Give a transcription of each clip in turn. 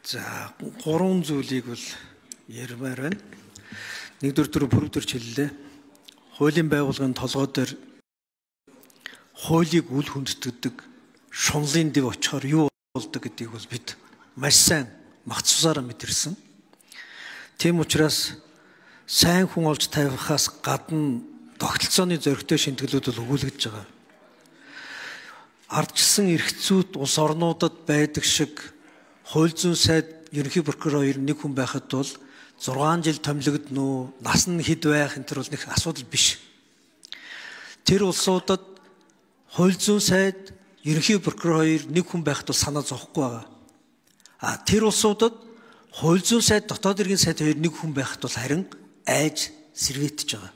За, гурван зүйлийг бол ярмаар байна. Нэгдүгээр дөрөв пүрэвдэрч хэллээ. Хуулийн байгууллагын толгой дээр хуулийг үл хүндэтгдэг шунлын дэв очихоор юу болдог гэдгийг бол бид маш сайн магц цусаараа мэдэрсэн. Тийм учраас сайн хүн олж тавихаас гадна тогтолцооны зоригтой шимтгэлүүд бол өгүүлэгдэж байгаа. Ардчилсан эрх зүйт улс орнуудад байдаг шиг хууль зүйн сайд, ерөнхий прокурор хоёр нэг хүн байхад бол 6 жил томилогдно уу, нас нь хэд байх энэ төр бол нэг асуудал биш. Тэр улсуудад хууль зүйн сайд, ерөнхий прокурор хоёр нэг хүн байхад бол санаа зовхгүй байгаа. А тэр улсуудад хууль зүйн сайд, дотоод иргэн сайд хоёр нэг хүн байхад бол харин айж сэргээдэж байгаа.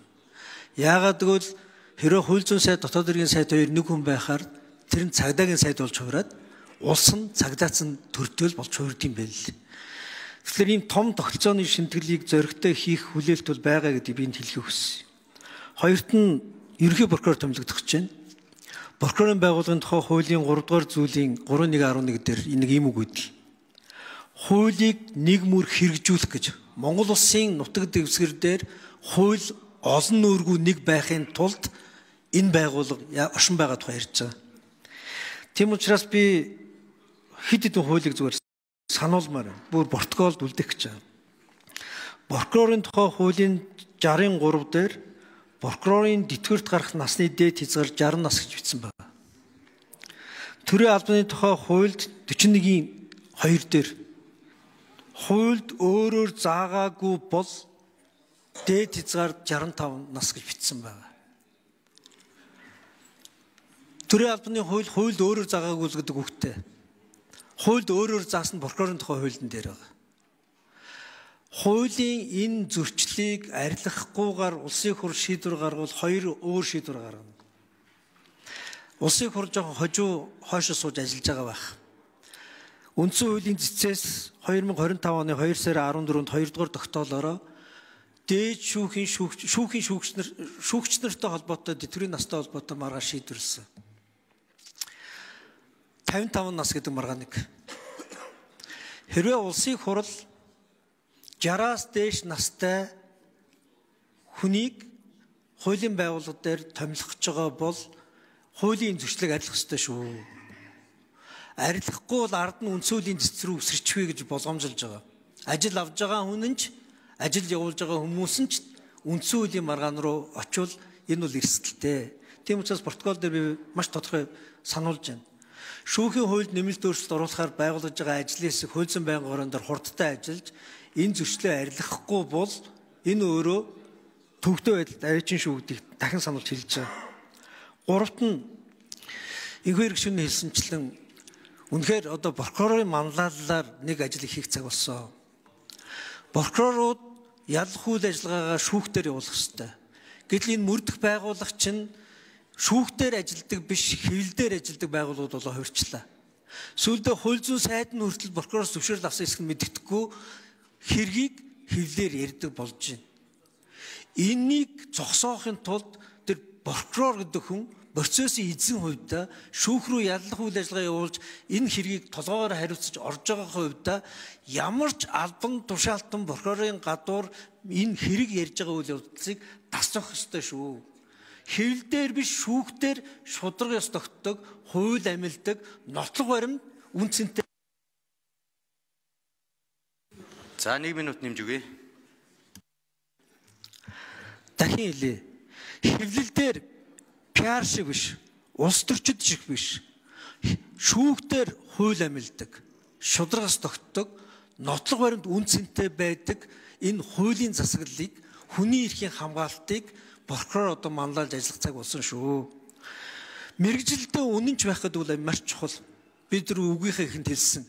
Яагаад гэвэл хэрвээ хууль зүйн сайд, дотоод иргэн сайд хоёр нэг хүн байхаар тэр нь цагдаагийн сайд болж хувраад улс нь цагдаацсан төртөл болж хувирд юм байл. Тэгэхээр ийм том тогтолцооны шимтгэлийг зоригтой хийх хүлээлт бол байгаа гэдгийг би энд хэлэхийг хүссэн. Хоёрт нь ерөнхий прокурор томилогдох гэж байна. Прокурорын байгууллагын тухай хуулийн 3 дугаар зүйлийн 3.1.11 дээр нэг ийм үг өгдөл. Хуулийг нэг мөр хэрэгжүүлэх гэж Монгол улсын нутаг дэвсгэр дээр хууль олон нүүргүү нэг байхын тулд энэ байгууллага оршин байгаа тухай ярьж байгаа. Тийм учраас би хэд хэдэн хуулийг зүгээр сануулмаар байна. Бүр протоколд үлдэх гэж байгаа. Прокурорын тухай хуулийн 63 дээр прокурорын тэтгэврт гарах насны дээд хязгаар 60 нас гэж бичсэн байна. Төрийн албаны тухай хуульд 41-ийн 2 дээр хуульд өөрөөр заагаагүй бол дээд хязгаар 65 нас гэж бичсэн байна. Төрийн албаны хууль хуульд өөрөөр заагаагүй л гэдэг үгтэй. Хуульд өөрөөр заасан прокурорын тухай хуулийн дээр байгаа. Хуулийн энэ зөрчлийг арилгахгүйгээр улсын хурл шийдвэр гаргавал хоёр өөр шийдвэр гаргана. Улсын хурл жоохон хожуу хойшоо сууж ажиллаж байгаа байх. Үндсэн хуулийн цэцээс 2025 оны 2 сарын 14-нд 2 дугаар тогтоолоороо дээд шүүхийн шүүгч нартай холбоотой тэтгэврийн настай холбоотой маргаан шийдвэрлсэн. 55 нас гэдэг маргааныг. Хэрвээ улсын хурал 60-аас дээш настай хүнийг хуулийн байгууллага дээр томилох гэж байгаа бол хуулийн зөрчлийг арилгах ёстой шүү. Арилгахгүй бол ард нь үндсэн хуулийн цэц рүү өсөрчихвээ гэж болгоомжилж байгаа. Ажил авж байгаа хүн нь ч ажил явуулж байгаа хүмүүс нь ч үндсэн хуулийн маргаан руу очивол энэ бол эрсдэлтэй. Тийм учраас протокол дээр би маш тодорхой сануулж байна. Шүүхийн хуульд нэмэлт өөрчлөлт оруулахаар байгуулж байгаа ажлын хэсэг хууль зүйн байнгын хорон дээр хурдтай ажиллаж энэ зөрчлөө арилгахгүй бол энэ өөрөө төвөгтэй байдалд аваачин шүү гэдгийг дахин сануулж хэлж байгаа. Гуравт нь энэхүү хэрэг шөнө хэлсэнчлэн үнэхээр одоо прокурорын манлайлалаар нэг ажил хийх цаг болсон. Прокурорууд ялах үйл ажиллагаагаа шүүхтэр явуулах ёстой. Гэтэл энэ мөрдөх байгууллага чинь шүүхтэр ажилдаг биш, хэвлэлдээр ажилдаг байгууллагууд болоо хувирчлаа. Сүүлдээ хууль зүйн сайд нь хүртэл прокуророос зөвшөөрөл авсан хэсэг нь мэддэхгүй хэргийг хэвлэлээр ярьдаг болж байна. Энийг зогсоохын тулд тэр прокурор гэдэг хүн процессын эзэн хувьдаа шүүх рүү яллах үйл ажиллагаа явуулж энэ хэргийг толгоогоор хариуцаж орж байгаа хувьдаа ямар ч албан тушаалтан прокурорын гадуур энэ хэрэг ярьж байгаа үйл явдлыг тасах ёстой шүү. Хэвлэлдээр биш шүүхтэр шударга ёс тогтдог, хууль амилдаг, нотлох баримт үн цэнтэй. За 1 минут нэмж өгье. Дахин хэлье. Хэвлэлдээр PR шиг биш, улс төрчид шиг биш. Шүүхтэр хууль амилдаг, шударга ёс тогтдог, нотлох баримт үн цэнтэй байдаг энэ хуулийн засаглалыг, хүний эрхийн хамгаалтыг прокурор одоо манлайлж ажиллах цаг болсон шүү. Мэргэжилдээ үнэнч байх гэдэг бол маш чухал. Бид нар үгийнхээ ихэнд хэлсэн.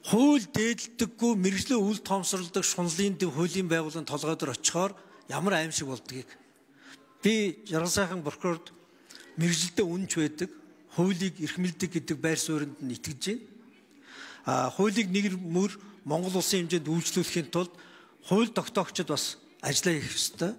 Хууль дээдэлдэггүй мэргэжлээ үл тоомсорлдог шунлын дэв хуулийн байгууллагын толгой дээр очихоор ямар аимшиг болдгийг. Би жаргал сайхан прокурорд мэргэжилдээ үнэнч байдаг, хуулийг эрхэмлэдэг гэдэг байр сууринд нь итгэж байна. А хуулийг нэг мөр Монгол улсын хэмжээнд үйлчлүүлэхийн тулд хууль тогтоогчид бас ажиллаа хийх ёстой.